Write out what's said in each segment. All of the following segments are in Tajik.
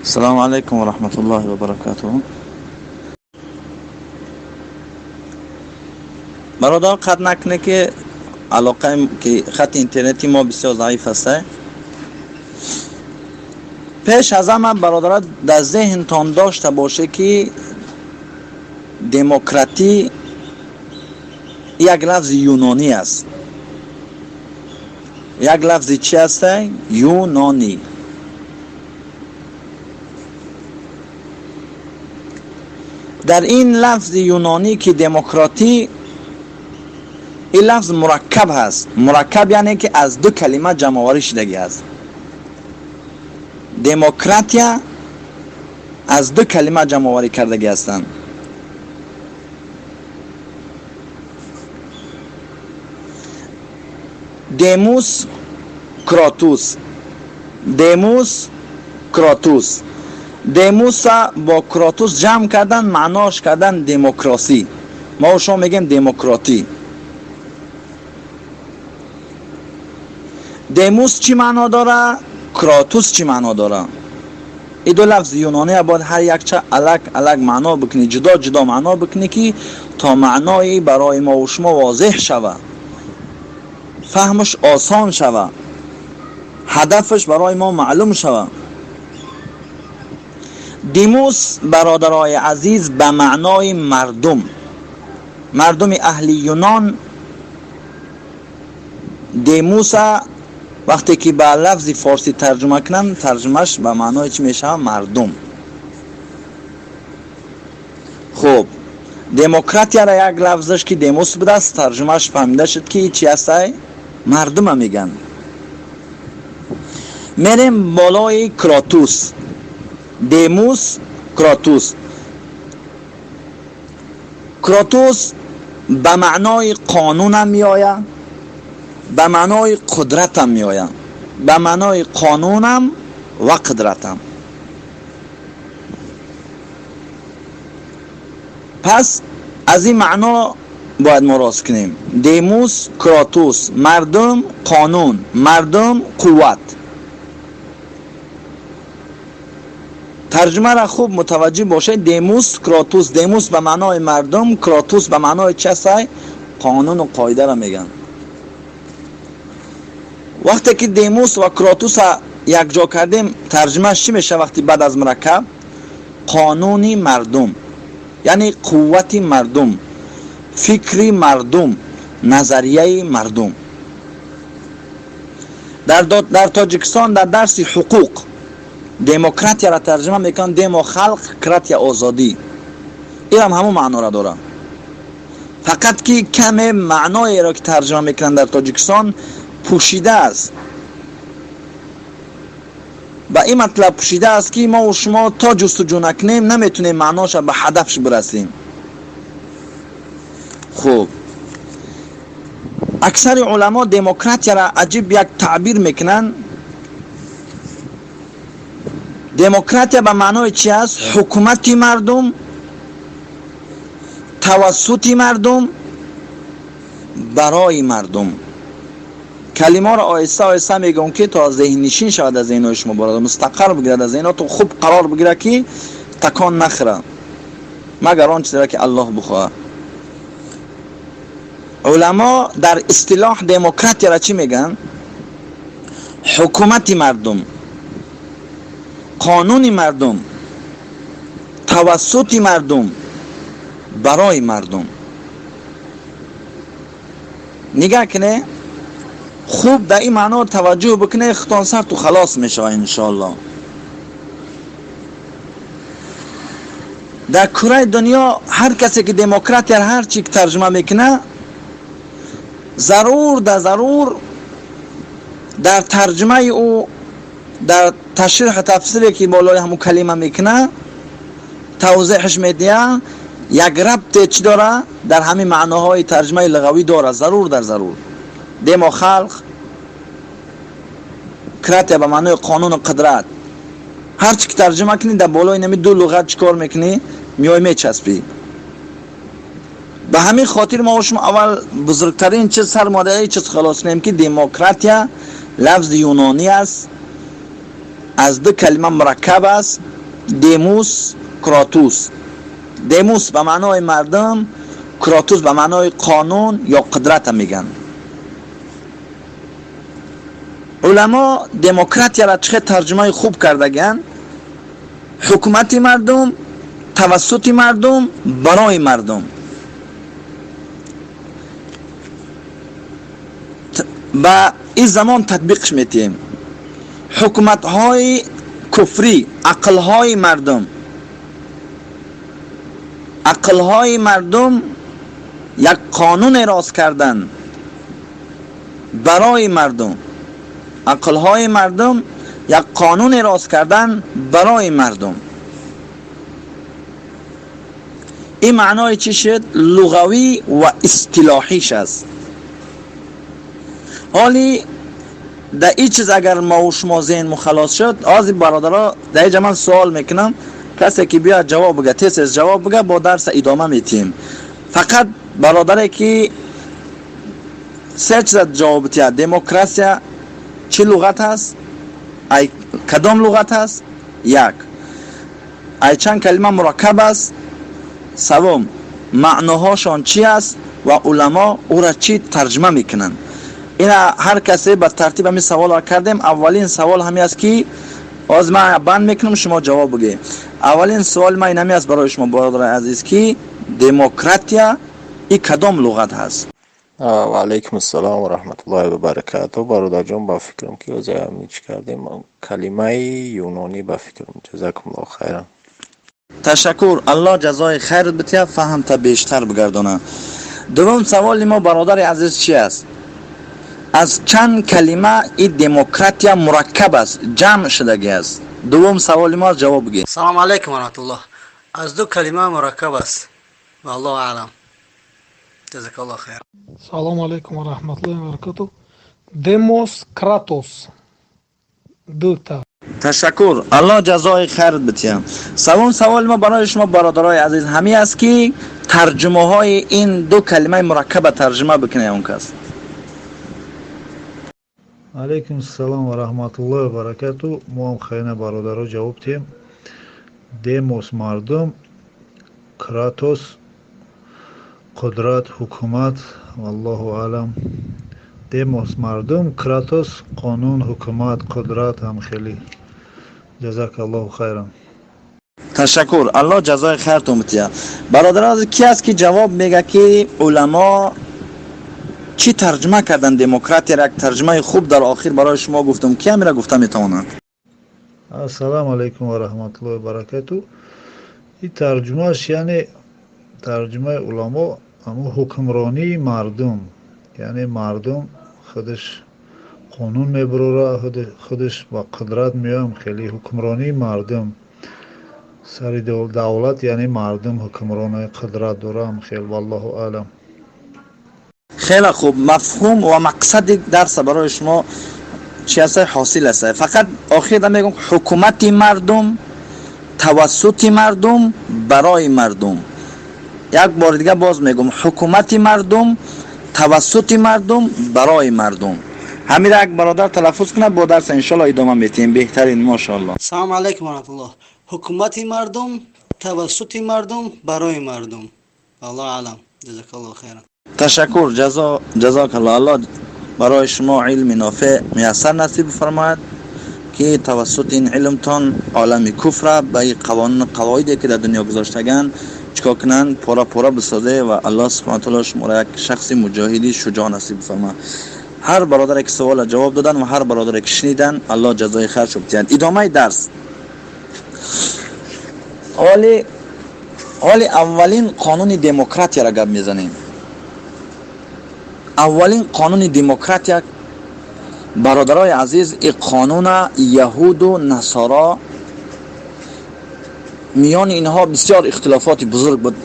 Салому алайкум ва раҳматуллоҳи ва баракатуҳ. Бародар, қатъ накунед, ки алоқаи ки хати интернети мо бисёр заиф аст. Пеш аз ҳама, бародарат, дар зеҳнтон дошта боше, ки демократӣ як лафзи юнонӣ аст. Як лафзи чи аст? Юнонӣ. Дар ин лафзи юнонӣ, ки демократӣ, ин лафз мураккаб ҳаст. Мураккаб яъне ки аз ду калима ҷамъоварӣ шудагӣ аст. Демократия аз ду калима ҷамъоварӣ кардагӣ ҳастанд. Демус, кратус. Демус, кратус. Демуса бо кратус ҷамъ кардан, маънош кардан демократӣ. Мо шумо мегӯем демократӣ. Демус чӣ маъно дора? Кратус чӣ маъно дора? Ин ду лафзи юнонӣ бояд ҳар якча алак алак маъно бикунӣ, ҷудо ҷудо маъно бикунӣ, ки то маънои барои мо шумо возеҳ шава, фаҳмаш осон шава, ҳадафаш барои мо маълум шава. Демус, бародарои азиз, ба маънои мардум, мардуми аҳли юнон. Демуса вақте ки ба лафзи форсӣ тарҷума кунанд, тарҷумаш ба маънои чӣ мешавад? Мардум. Хуб, демократияра як лафзаш ки демус будааст, тарҷумаш фаҳмида шуд, ки чи ҳастай? Мардума мегӯянд. Мерем болои кратус. Демус, кратус. Кратус ба маънои қонунам меояд, ба маънои қудратам меояд, ба маънои қонунам ва қудратам. Пас аз ин маъно бояд мо рост кунем: демус, кратус, мардум, қонун, мардум, қувват. Тарҷумаро хуб мутаваҷҷӯҳ бошед. Демус, кратус. Демус ба маънои мардум, кратус ба маънои чи ҳастай? Қонуну қоидаро мегӯянд. Вақте ки демус ва кратуса якҷо кардем, тарҷумааш чӣ мешавад? Вақти баъд аз мураккаб, қонуни мардум, яъне қуввати мардум, фикри мардум, назарияи мардум. Дар Тоҷикистон дар дарси ҳуқуқ демократияро тарҷума мекунанд: демо халқ, кратия озодӣ. Инам ҳамон маъноро дорад, фақат ки каме маъноеро ки тарҷума мекунанд дар Тоҷикистон пӯшида аст. Ба ин матлаб пӯшида аст, ки мо шумо то ҷустуҷӯ накунем, наметунем маъноша ба ҳадафш бирасем. Хуб, аксари уламо демократияро аҷиб як таъбир мекунанд. Демократия ба маънои чи аст? Ҳукумати мардум, тавассути мардум, барои мардум. Калимаро оҳиста оҳиста мегӯм, ки то зеҳннишин шавад аз зеҳнои шумо, бародар, мустақар бигирад, аз зеҳнотон хуб қарор бигирад, ки такон нахӯрад, магар он чизеро ки Аллоҳ бихоҳад. Уламо дар истилоҳ демократияро чӣ мегӯянд? Ҳукумати мардум, қонуни мардум, тавассути мардум, барои мардум. Нигаҳ кунед хуб, дар ин маъно таваҷҷӯҳ бикунед, худтон сарту халос мешавад, иншоаллоҳ. Дар кураи дунё ҳар касе ки демократияро ҳар чи тарҷума мекунад, зарур да зарур дар тарҷумаи ӯ, дар ташриҳу тафсире ки болои ҳамун калима мекунад, тавзеҳаш медиҳад, як рабте чӣ дора? Дар ҳамин маъноҳои тарҷумаи луғавӣ дорад, зарур дар зарур. Демо халқ, кратия ба маънои қонуну қудрат. Ҳар чи ки тарҷума кунӣ, дар болои нами ду луғат чӣ кор мекунӣ? Меои мечаспӣ. Ба ҳамин хотир мо шумо аввал бузургтарин чиз сармодаи чиз халос кунем, ки демократия лафзи юнонӣ аст. از دو کلمه مرکب است، دموس کراتوس. دموس به معنای مردم، کراتوس به معنای قانون یا قدرت میگن. علما دموکراتی را چه ترجمه خوب کردگن؟ حکومت مردم، توسط مردم، برای مردم. با این زمان تطبیقش میتیم. حکومت های کفری، عقل های مردم، عقل های مردم یک قانون راست کردن برای مردم. عقل های مردم یک قانون راست کردن برای مردم. این معنای چی شد؟ لغوی و اصطلاحیش است. حالی در این چیز اگر ما و شما ذهن مخلاص شد، از برادرها در اینجا من سوال میکنم، کسی که بیاد جواب بگه، تیز جواب بگه، با درس ادامه میتیم. فقط برادره که سه چیز جواب بده: دموکراسی چه لغت هست؟ ای کدام لغت هست؟ یک. ای چند کلمه مرکب است؟ سوم، معناهاشان چی است و علما او را چی ترجمه میکنن؟ این هر کسی به ترتیب همین سوال را کردیم. اولین سوال همی است که از من بند میکنم شما جواب بگید. اولین سوال من این همی است برای شما برادر عزیز که دموکراتیا ای کدام لغت هست؟ و علیکم السلام و رحمت الله و برکاته. برادر جان، با فکرم که از چی کردیم، کلمه یونانی با فکرم. جزاکم الله خیرا. تشکر، الله جزای خیر بده، فهم تا بیشتر بگردانه. دوم سوال ما برادر عزیز چی است؟ از چند کلمه این دموکراتیا مرکب است، جمع شدگی است؟ دوم سوال ما جواب بگید. سلام علیکم و رحمت الله. از دو کلمه مرکب است. والله اعلم. جزاک الله خیر. سلام علیکم و رحمت الله و برکاته. دموس کراتوس، دو تا. تشکر، الله جزای خیر بده. سوم سوال ما برای شما برادرای عزیز همی است که ترجمه های این دو کلمه مرکب ترجمه بکنه اون کس. علیکم السلام و رحمت الله و برکاته. ما هم خیلی برادرها جواب تیم. دموس مردم، کراتوس قدرت، حکومت، والله اعلم. دموس مردم، کراتوس قانون، حکومت، قدرت، هم خیلی. جزاک الله خیرا. تشکر، الله جزای خیرتون بده. برادران کی است که جواب میگه که علما چی ترجمه کردن دموکراتی را؟ یک ترجمه خوب در آخر برای شما گفتم، کی هم را گفته میتواند؟ السلام علیکم و رحمت الله و برکاته. این ترجمهش یعنی ترجمه علما اما حکمرانی مردم، یعنی مردم خودش قانون میبروره، خودش با قدرت میام، خیلی حکمرانی مردم سر دولت، یعنی مردم حکمران قدرت داره، خیلی. والله اعلم. خیلی خوب، مفهوم و مقصد درس برای شما چی هست حاصل است. فقط آخر میگم حکومت مردم، توسط مردم، برای مردم. یک بار دیگه باز میگم حکومت مردم، توسط مردم، برای مردم. همین یک برادر تلفظ کنه، با درس انشالله ادامه میتیم. بهترین، ماشاءالله. سلام علیکم و رحمت الله. حکومت مردم، توسط مردم، برای مردم. الله اعلم. جزاک الله خیرا. تشکر، جزاک الله. الله برای شما علم نافع میسر نصیب فرماید که توسط این علمتان عالم کفر به قوانین قواعدی که در دنیا گذاشتگن چیکار کنن پورا پورا بسازه و الله سبحانه و تعالی شما را یک شخص مجاهدی شجاع نصیب فرماید. هر برادر که سوال جواب دادن و هر برادر که شنیدن، الله جزای خیر شد بدهد. ادامه درس. حالی اولین قانون دموکراتی را گپ میزنیم. اولین قانون دموکراتی برادرای عزیز، این قانون یهود و نصارا میان اینها بسیار اختلافات بزرگ بود.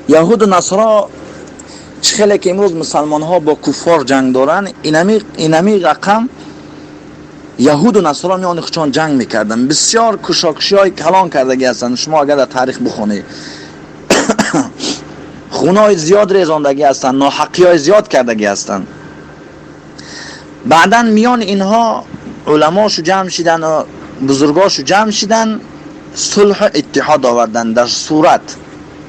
یهود و نصارا چه که امروز مسلمان ها با کفار جنگ دارن، اینمی رقم یهود و نصارا میان خودشان جنگ میکردن. بسیار کشاکشی های کلان کردگی هستند. شما اگر در تاریخ بخونید خونای زیاد ریزاندگی هستند، ناحقی های زیاد کردگی هستند. بعدا میان اینها علما شو جمع شدن و بزرگاشو جمع شدن، صلح اتحاد آوردن در صورت،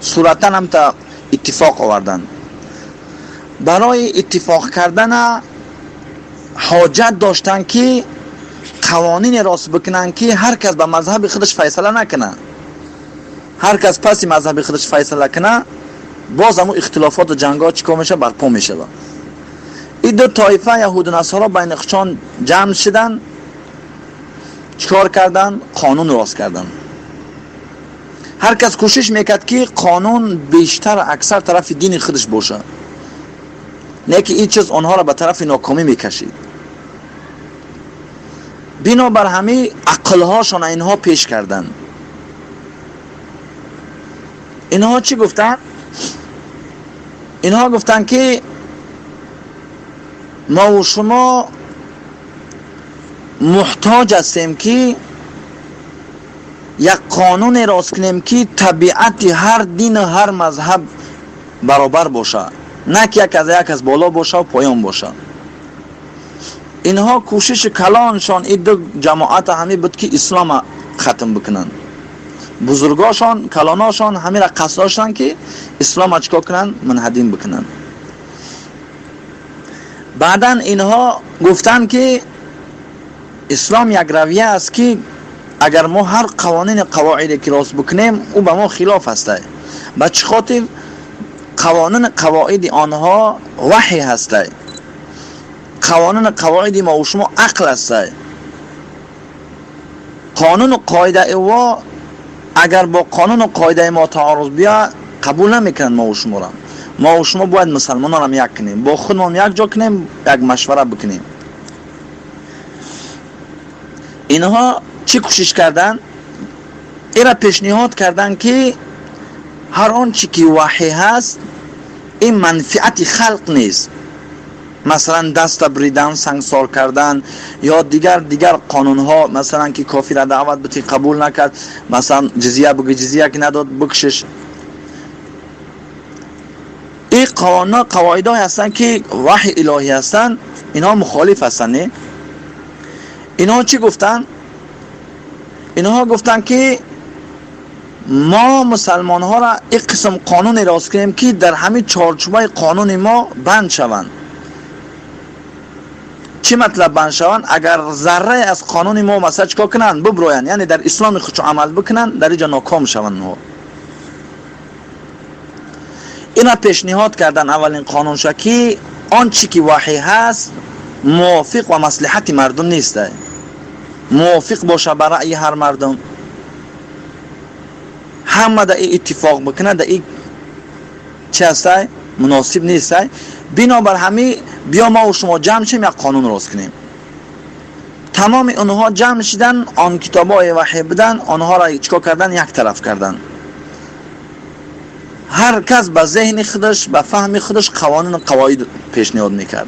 صورتا هم تا اتفاق آوردن. برای اتفاق کردن حاجت داشتن که قوانین راست بکنن که هر کس به مذهب خودش فیصله نکنه، هر کس پس مذهب خودش فیصله کنه باز همون اختلافات و جنگ‌ها چیکار میشه؟ برپا میشه. این دو طایفه یهود و نصارا بین خودشان جمع شدن، چیکار کردن؟ قانون راست کردن. هر کس کوشش میکرد که قانون بیشتر اکثر طرف دین خودش باشه، نه که این چیز آنها را به طرف ناکامی میکشید. بنابر همه عقلهاشان اینها پیش کردن. اینها چی گفتن؟ اینها گفتن که ما و شما محتاج هستیم که یک قانون راست کنیم که طبیعت هر دین و هر مذهب برابر باشه، نه که یک از یک از بالا باشه و پایان باشه. اینها کوشش کلانشان این دو جماعت همه بود که اسلام ختم بکنن. بزرگاشان کلاناشان همه را قصد داشتن که اسلام چیکار کنن؟ منهدم بکنن. بعدا اینها گفتن که اسلام یک رویه است که اگر ما هر قوانین قواعدی که راست بکنیم او به ما خلاف است. به چه خاطر؟ قوانین قواعد آنها وحی هست، قوانین قواعد ما و شما عقل است. قانون قاعده او اگر با قانون قاعده ما تعارض بیا قبول نمیکنن ما و شما را. ما و شما باید مسلمانان هم یک کنیم، با خودمان یک جا کنیم، یک مشوره بکنیم. اینها چی کوشش کردن؟ ایرا پیشنهاد کردن که هر آن چی که وحی هست این منفعت خلق نیست. مثلا دست بریدن، سنگسار کردن یا دیگر قانون ها، مثلا که کافر دعوت بتی قبول نکرد، مثلا جزیه بگی جزیه که نداد بکشش. این قوانین قواعد هستند که وحی الهی هستند، اینها مخالف هستند. نه؟ اینها چی گفتن؟ اینها گفتن که ما مسلمان ها را یک قسم قانون راست کنیم که در همین چارچوبه قانون ما بند شوند. چی مطلب بند شوند؟ اگر ذره از قانون ما مثلا چیکار کنن؟ ببروین، یعنی در اسلام خودشون عمل بکنن، در اینجا ناکام شوند. ها اینا پیشنهاد کردن اولین قانون شد که آن چی که وحی هست موافق و مصلحت مردم نیست، موافق باشه برای هر مردم، همه در این اتفاق بکنه، در این چه هست مناسب نیست. بنابر همه بیا ما و شما جمع شیم یک قانون راست کنیم. تمام اونها جمع شدن، آن کتابای وحی بدن، آنها را چیکار کردن؟ یک طرف کردن. هر کس به ذهن خودش به فهم خودش قوانین و قواعد پیشنهاد میکرد.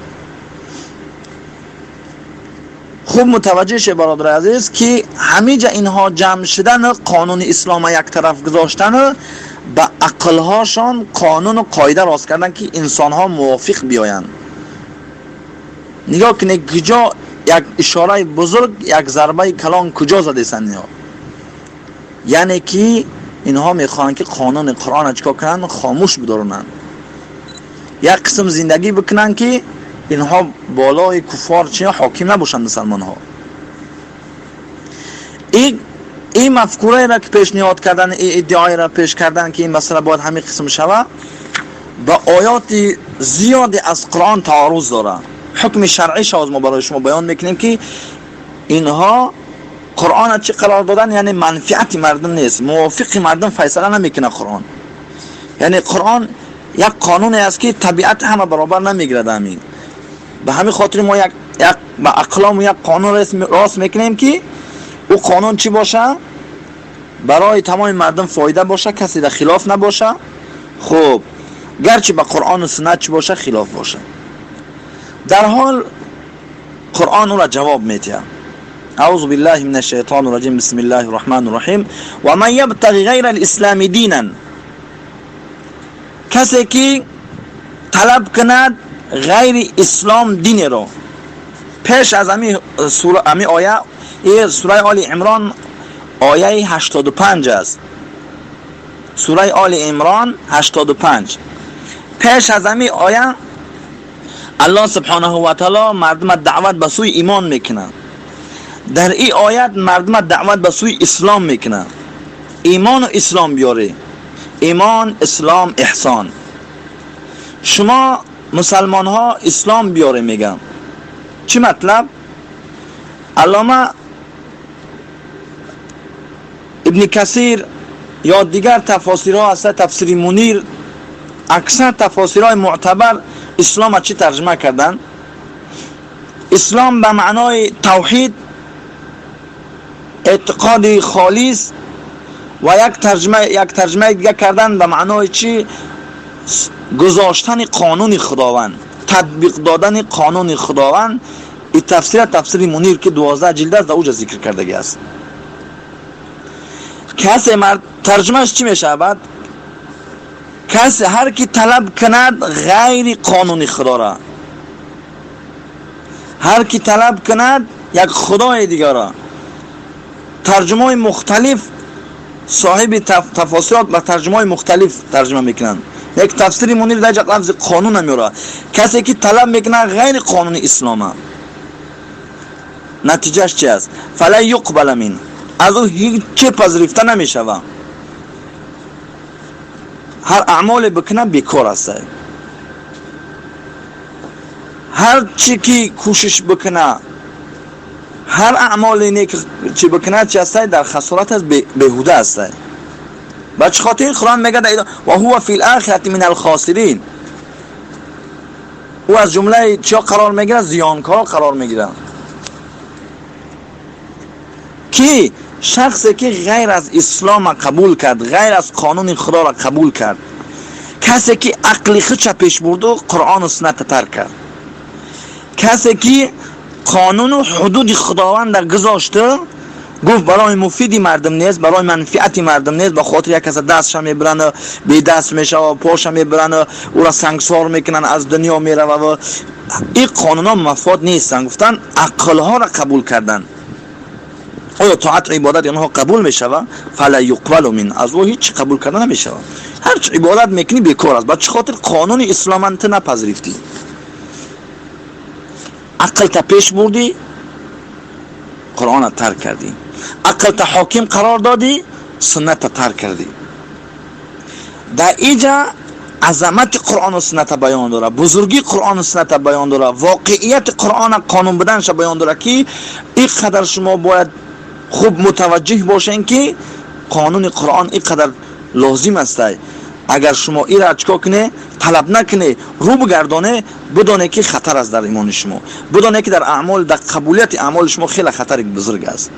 خوب متوجه شه برادر عزیز که همیجا اینها جمع شدن قانون اسلام یک طرف گذاشتن، به عقلهاشان قانون و قاعده راست کردن که انسانها موافق بیایند. نگاه کنید کجا یک اشاره بزرگ، یک ضربه کلان کجا زده سن اینها. یعنی که اینها میخوان که قانون قرآن چیکار کنن؟ خاموش بدارنن، یک قسم زندگی بکنن که اینها بالای کفار چی حاکم نباشند مسلمان ها. این مفکوره را که پیشنهاد کردن، این ادعای را پیش کردن که این مسئله باید همین قسم شود، با آیات زیادی از قرآن تعارض داره. حکم شرعی از ما برای شما بیان میکنیم که اینها قرآن چی قرار دادن، یعنی منفعت مردم نیست، موافق مردم فیصله نمیکنه قرآن. یعنی قرآن یک قانونی است که طبیعت همه برابر نمیگیرد. همین به همین خاطر ما یک با اقلام یک قانون راست میکنیم که او قانون چی باشه؟ برای تمام مردم فایده باشه، کسی در خلاف نباشه. خب گرچه با قرآن و سنت چی باشه؟ خلاف باشه. در حال قرآن او را جواب میده. اعوذ بالله من الشیطان الرجیم، بسم الله الرحمن الرحیم. و من یبتغی غیر الاسلام دینا، کسی که طلب کند غیر اسلام دین را. پیش از امی سوره امی آیه این سوره آل عمران آیه 85 است. سوره آل عمران 85. پیش از همین آیه الله سبحانه و تعالی مردم دعوت به سوی ایمان میکنه. در این آیت مردم دعوت به سوی اسلام میکنه. ایمان و اسلام بیاره. ایمان، اسلام، احسان. شما مسلمان ها اسلام بیاره میگم. چی مطلب؟ علامه ابن کثیر یا دیگر تفاسیرها هست، تفسیر منیر، اکثر تفاسیرهای معتبر اسلام چی ترجمه کردن؟ اسلام به معنای توحید، اعتقاد خالص و یک ترجمه دیگه کردن به معنای چی؟ گذاشتن قانون خداوند، تطبیق دادن قانون خداوند. این تفسیر منیر که 12 جلد است در اوج ذکر کردگی است. کسی مرد ترجمهش چی میشه؟ کسی هر کی طلب کند غیر قانون خدا را، هر کی طلب کند یک خدای دیگر را. ترجمه مختلف صاحب تفاسیرات و ترجمه مختلف ترجمه میکنند. یک تفسیر منیر در لفظ قانون میاره. کسی که طلب میکنه غیر قانون اسلام، نتیجهش چی است؟ فلا یقبل من، از او هیچ پذیرفته نمیشود. هر اعمال بکنه بیکار است. هر چی که کوشش بکنه، هر اعمال نیک چی بکنه چی است؟ در خسارت است، بیهوده است. با چه خاطر قرآن میگه و هو فی الاخرة من الخاسرین. او از جمله چیا قرار میگیره؟ زیانکار قرار میگیره. کی؟ شخصی که غیر از اسلام قبول کرد، غیر از قانون خدا را قبول کرد، کسی که عقل خودش پیش برد و قرآن و سنت ترک کرد، کسی که قانون و حدود خداوند را گذاشته، گفت برای مفیدی مردم نیست، برای منفعت مردم نیست، به خاطر یک کس دستش میبرن، بی دست میشه و پاش میبرن، او را سنگسار میکنن، از دنیا میره و این قانون ها مفاد نیستن. گفتن عقل ها را قبول کردن. آیا طاعت عبادت اینها قبول میشوه؟ فلا یقبل من، از او هیچ قبول کرده نمیشوه. هر چه عبادت میکنی بیکار است. با چه خاطر قانون اسلام تو نپذیرفتی، عقل تا پیش بردی، قرآن ترک کردی، عقل تا حاکم قرار دادی، سنت ترک کردی. در اینجا عظمت قرآن و سنت بیان داره، بزرگی قرآن و سنت بیان داره، واقعیت قرآن قانون بدنش بیان داره که اینقدر شما باید خوب متوجه باشین که قانون قرآن اینقدر لازم است. اگر شما این را چیکار کنه، طلب نکنه، رو بگردانه، بدانه که خطر است در ایمان شما، بدانه که در اعمال، در قبولیت اعمال شما خیلی خطر بزرگ است.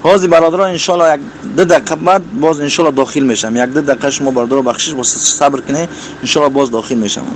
حاضر برادران انشالله یک دو دقیقه بعد باز انشالله داخل میشم. یک دو دقیقه شما برادران بخشش با صبر کنه، انشالله باز داخل میشم.